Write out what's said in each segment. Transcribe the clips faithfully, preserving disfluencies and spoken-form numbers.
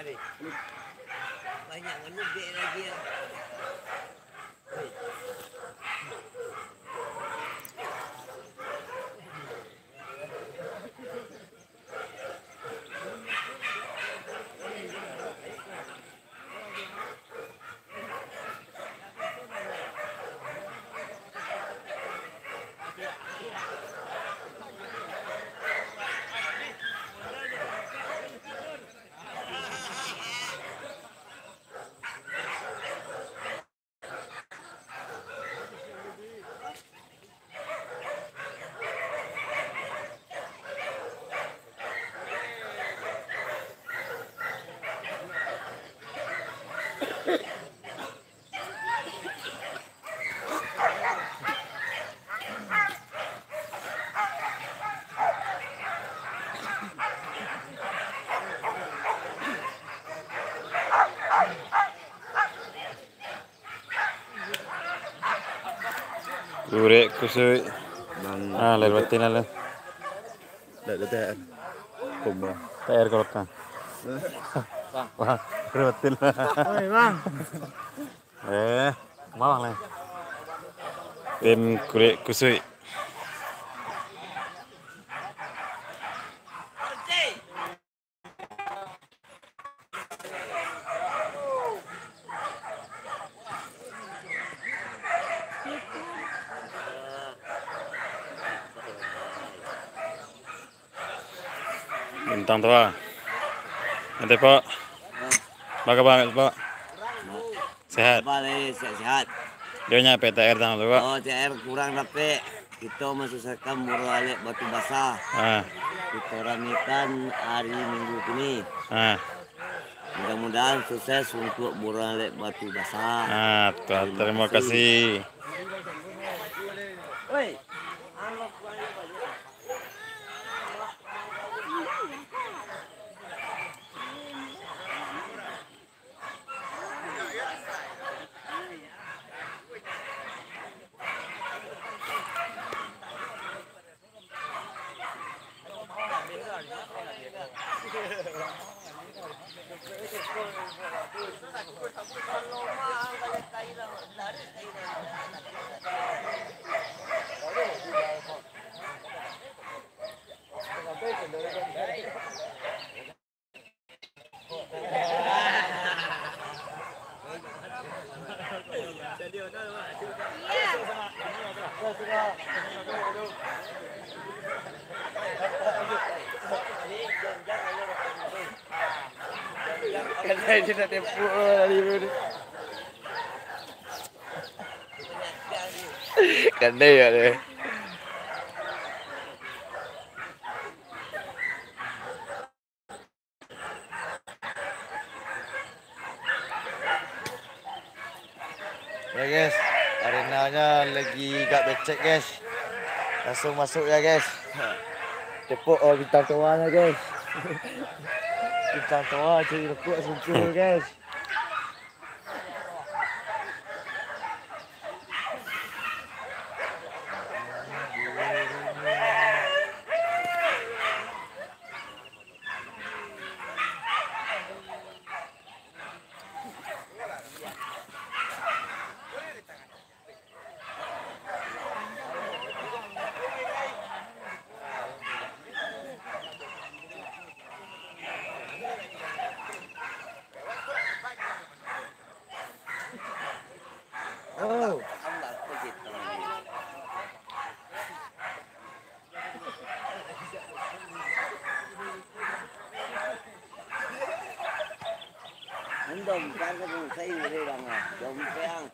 Banyak manubek lagi ya. Kurek kusuik. Bang. Ah, lahir batin lah, lah. Dak ada T H R. Koma. T H R kolokang. Bang. Wah, lahir batin lah. Oi, Bang. Eh, bawang lah. Tim kurek kusuik. Bintang Toa. Ade, Pak. Baa kaba, Pak? Sehat? Baa lai, sehat-sehat. Dio nyo P T R tang tu, Pak. Oh, T R kurang dapek. Kito masukseskan Burung Alek Batu Basah. Ah. Kito ramekan hari Minggu kini. Ah. Mudah-mudahan sukses untuk Burung Alek Batu Basah. Ah, tuh, terima kasih. Kadai je nak tepuk dari dulu. Kadai ya deh. Ya, guys, arenanya lagi agak becek, guys. Langsung masuk ya, guys. Tepuk, oh, Bintang Toa nya, guys. Bintang Toa cari rokok sumpil, guys. Oh. Undom, kan, kan, saya boleh, Bang, ah. Dom, Bang.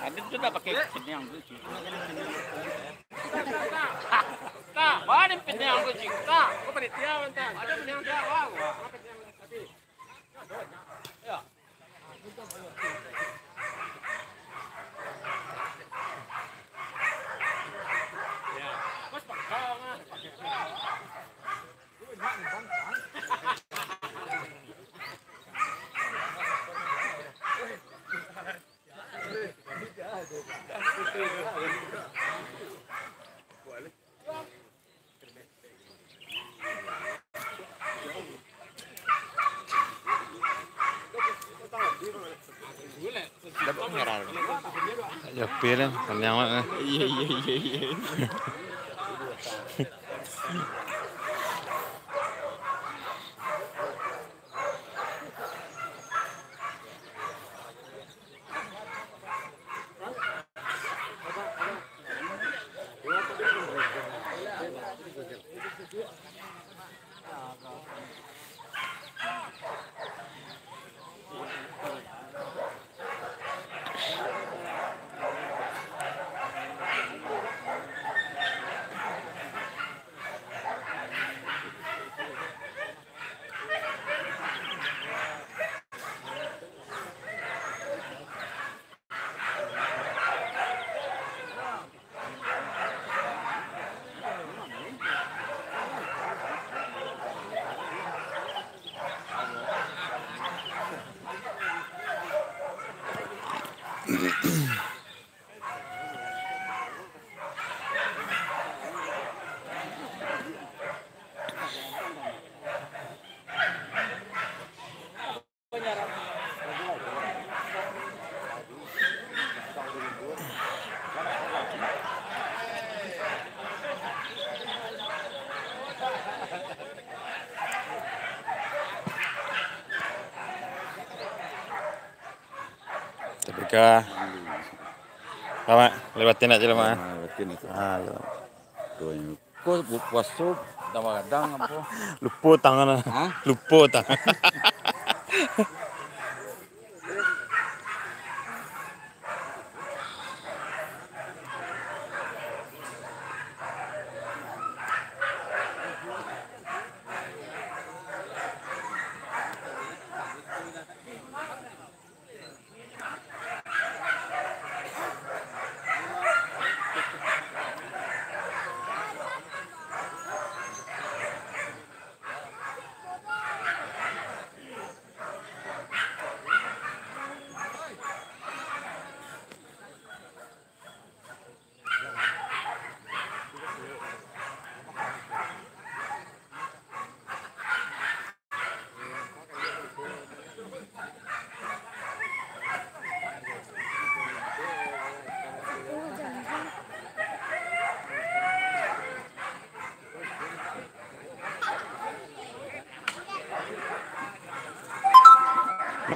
Ado tu dah pakai piniang tu, cik. Tak, mana piniang tu, cik? Tak. Kau panitia, Bang, tak? Ada piniang dia, Bang. Apa piniang tadi? Ya. Ya. Bos, pakai, Bang. Dapat merah. Ya, pilihan, kenyang banget. Iya, iya, iya, iya. Tapi ka, Mak, lewatin aja lah, Mak. Ah, lewatin aja. Ah, iya. Tuh, ini. Kok bu-, puaso kadang-kadang apa? Lupo tangan. Hah? Lupo tangan.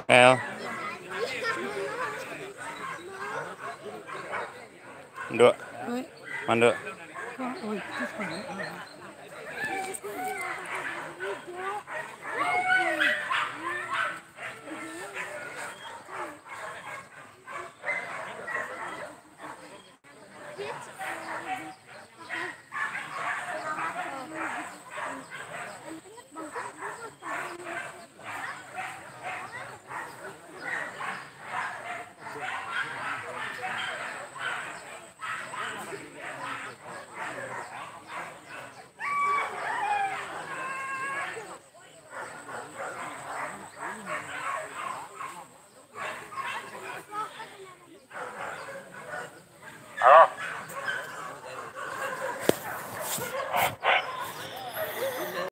Mel. Nduk. Oi. Manduk. Oi.